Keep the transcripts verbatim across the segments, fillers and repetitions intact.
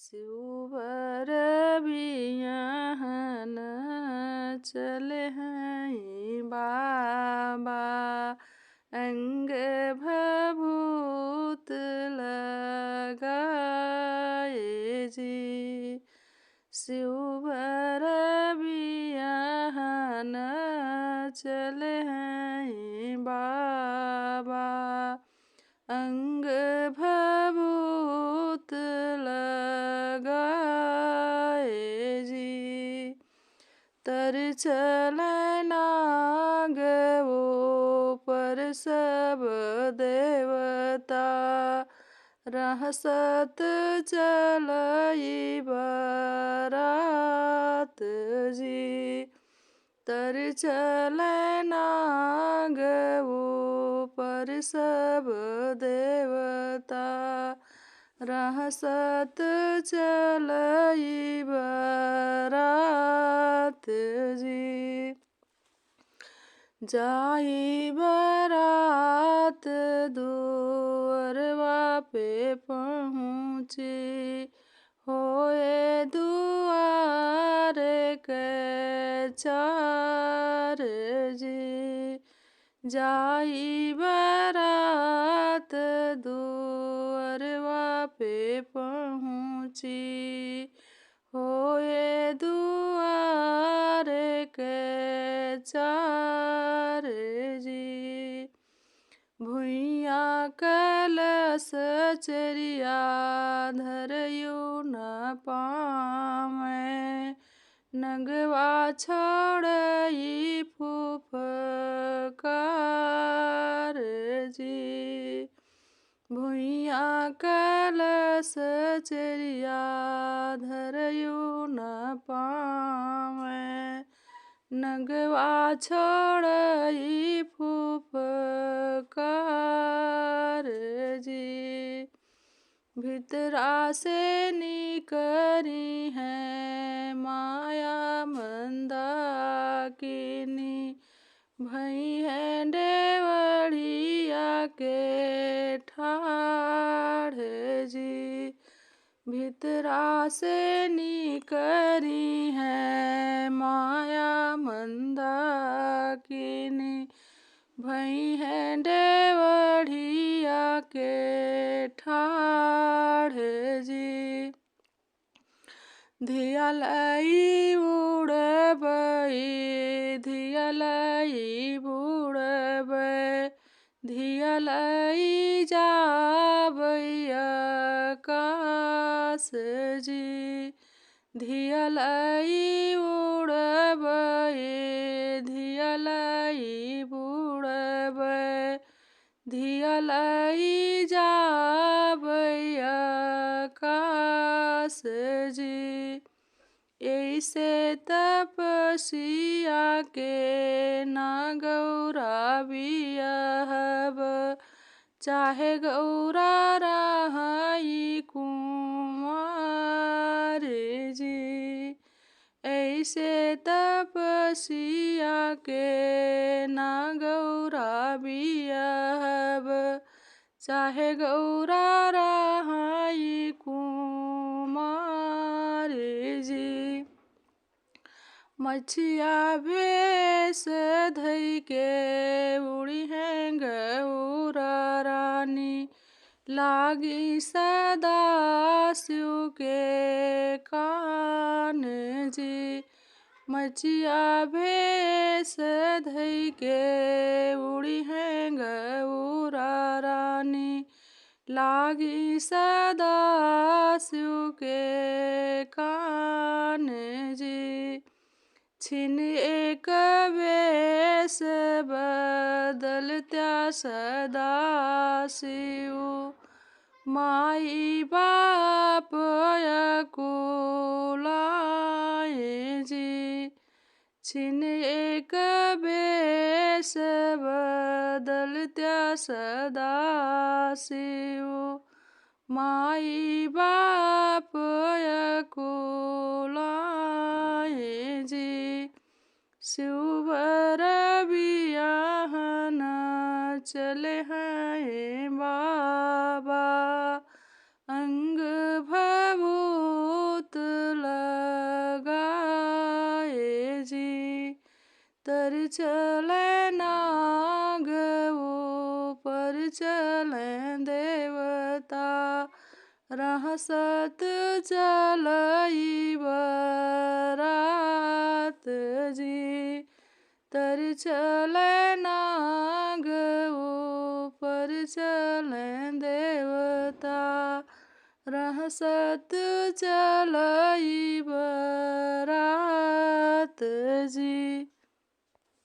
शिव बर बियाहन चले हैं बाबा, अंग भभूत लगाए जी। शिव बर बियाहन चले हैं बाबा, अंग भभूत लगाए जी। तर चले नाग ऊपर सब देवता, रहसत चलई बरात जी। तर चले नाग ऊपर सब देवता, रहसत चलई बरात जी। जाई बरात दुअरवा पे पहुँची, होए दुआर के चार जी। जाई बरात दुअरवा पे पहुँची, होए दुआर के चार जी। भुइयाँ कलस चरिया धरयु न पावैं, नगवा छोड़ई फुफकार जी। भुइयाँ कलस चरिया धरयु न पावैं, नगवा छोड़ई फुफकार जी। भितरा से निकरी हैं माया मंदाकिनी, भई हैं डेवढ़िया के ठाढ़ जी। भितरा से निकरी हैं माया मंदाकिनी, भई हैं डेवढ़िया के ठाढ़ जी। धिया लई उड़बई, धिया लई बुड़बई, धिया लई जाबई आकाश जी। धिया लई उड़बई, धिया लई बुड़बई, धिया लई जाबई आकाश जी। ऐसे तपसिया के ना गौरा बियाहब, चाहे गौरा रहई कुंवार जी। ऐसे तपसिया के ना गौरा बियाहब, चाहे गौरा रहई कुंवार जी। मछिया भेष धई के उड़ी हैं गौरा रानी, लागी सदा शिव के कान जी। मछिया भेष धई के उड़ी हैं गौरा रानी, लागी सदा शिव के कान जी। छिन एक बेस बदलत्या सदा शिव, माई बाप अकुलाए जी। छिन एक बेस बदलत्या सदा शिव, माई बाप अकुलाए जी। शिव बर बियाहन चले हैं बाबा, अंग भभू चले नाग ऊपर चले देवता, रहसत चलई बरात जी। तर चले नाग ऊपर चले देवता, रहसत चलई बरात जी।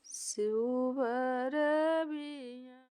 शिव बर